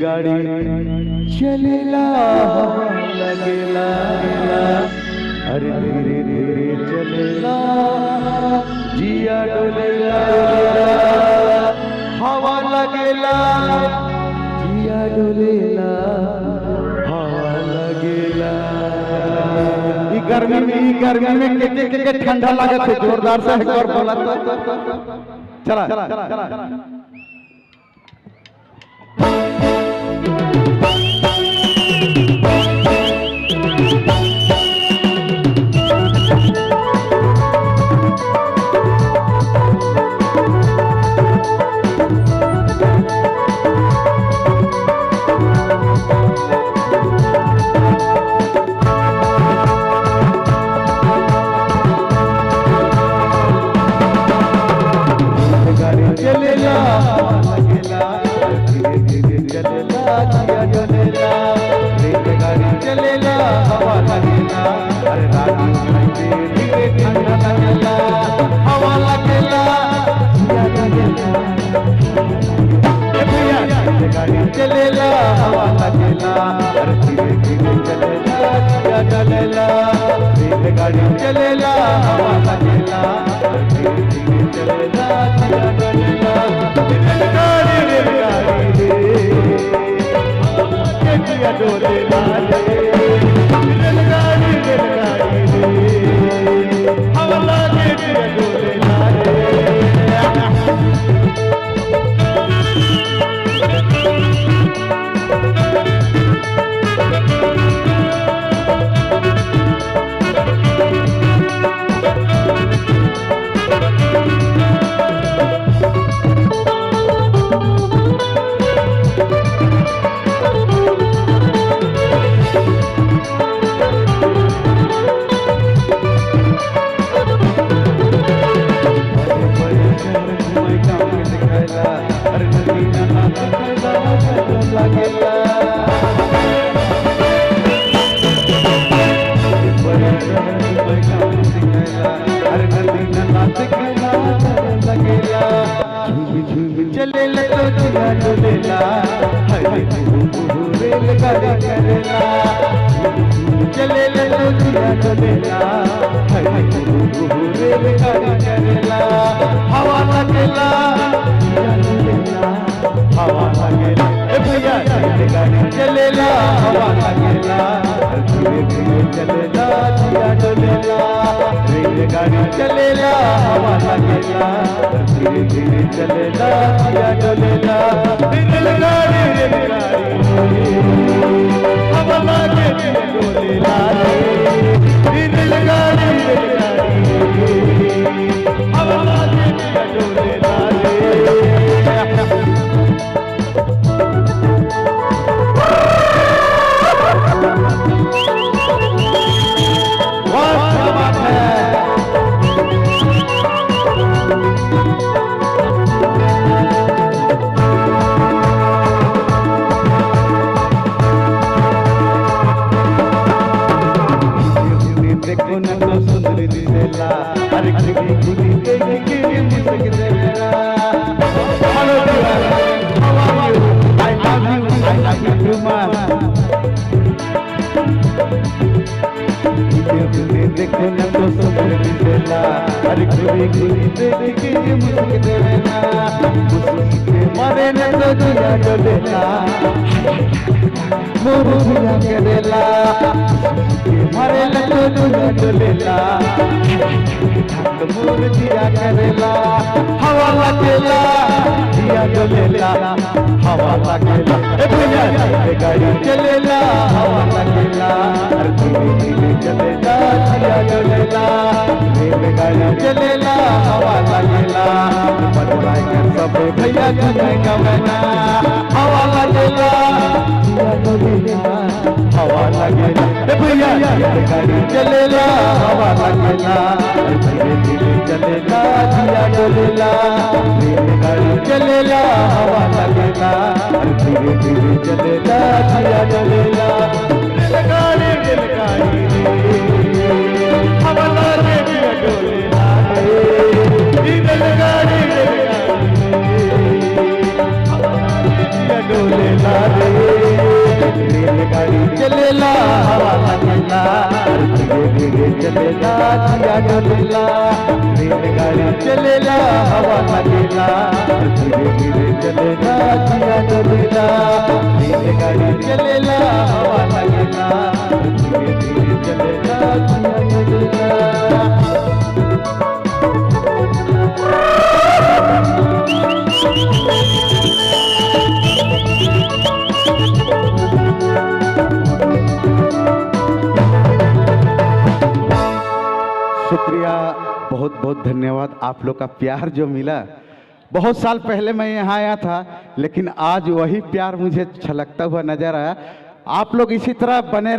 रेलगाड़ी चलेला, हवा लगेला। अरे धीरे धीरे चलेला, जिया डोलेला, हवा लगेला, जिया डोलेला, हवा लगेला। ई गर्मी में, ई गर्मी में के के ठंडा लागत है? जोरदार से एक बार बोला तो। चला। गाड़ी चलेला, हवा लगेला, धीरे धीरे चलेला, जिया डोलेला। रेलगाड़ी चलेला, हवा लगेला। अरे रात में धीरे धीरे ठंडा लगेला, हवा लगेला, जिया डोलेला। ए भैया, रेलगाड़ी चलेला, हवा लगेला, अरे धीरे धीरे चलेला, जिया डोलेला। रेलगाड़ी चलेला, हवा लगेला, अरे धीरे धीरे चलेला, जिया डोलेला। रेलगाड़ी, रेलगाड़ी रे, के जिया डोलेला रे। रेलगाड़ी, रेलगाड़ी रे, हवा लागे, जिया डोलेला रे। बड़े बड़े शहर घुमाई, गाँव के दिखाइला, अरे नदी नाला दिखाइला, गजब लागेला। बड़े बड़े शहर घुमाई, गाँव के दिखाइला, अरे नदी नाला दिखाइला, गजब लागेला। झूम झूम चलेला तो जिया डोलेला, हरे कुहू कुहू रेलगाड़ी करेला। झूम झूम चलेला तो जिया डोलेला, हरे कुहू कुहू रेलगाड़ी करेला। हवा लगेला, जिया डोलेला, हवा लगेला। ए भैया, रेलगाड़ी चलेला, हवा लगेला, धीरे धीरे चलेला, जिया डोलेला। रेलगाड़ी चलेला, हवा लगेला, धीरे धीरे चलेला, जिया डोलेला। रेलगाड़ी, रेलगाड़ी, हवा लागे, जिया डोलेला रे। रेलगाड़ी, रेलगाड़ी, हवा लागे, जिया डोलेला रे। वाह, क्या बात है! देखो न तो सुंदरी दिसेला, अरे घुरी घुरी देख के मुस्क देवेला। Hello dear, how are you? I love you, I love you too much. देखो न तो सुंदरी दिसेला, अरे घुरी घुरी देख के मुस्क देवेला। मुस्क के मारे न तो जिया डोलेला, मोर जिया करेला। मारे न तो जिया डोलेला, मोर जिया करेला। हवा लगेला, जिया डोलेला, हवा लगेला। ए भैया, गाड़ी चलेला, हवा लगेला, अरे धीरे धीरे चलेला, जिया डोलेला। रेलगाड़ी चलेला, हवा लगेला, बजवाए कर सब भैया घूमे गवना। हवा लगेला, जिया डोलेला, हवा लगेला। ए भैया, गाड़ी चलेला, हवा लगेला, अरे धीरे धीरे चलेला, जिया डोलेला। रेलगाड़ी चलेला, हवा लगेला, अरे धीरे धीरे चलेला, जिया डोलेला। रेलगाड़ी, रेलगाड़ी रे, हवा लागे, जिया डोलेला रे। रेलगाड़ी, रेलगाड़ी रे, हवा लागे, जिया डोलेला रे। धीरे धीरे चलेला जिया डोलेला, रेलगाड़ी चलेला हवा लगेला। धीरे धीरे चलेला जिया डोलेला, रेलगाड़ी चलेला हवा लगेला। धीरे धीरे चलेला जिया डोलेला। शुक्रिया, बहुत बहुत धन्यवाद। आप लोग का प्यार जो मिला, बहुत साल पहले मैं यहाँ आया था, लेकिन आज वही प्यार मुझे छलकता हुआ नजर आया। आप लोग इसी तरह बने रहे।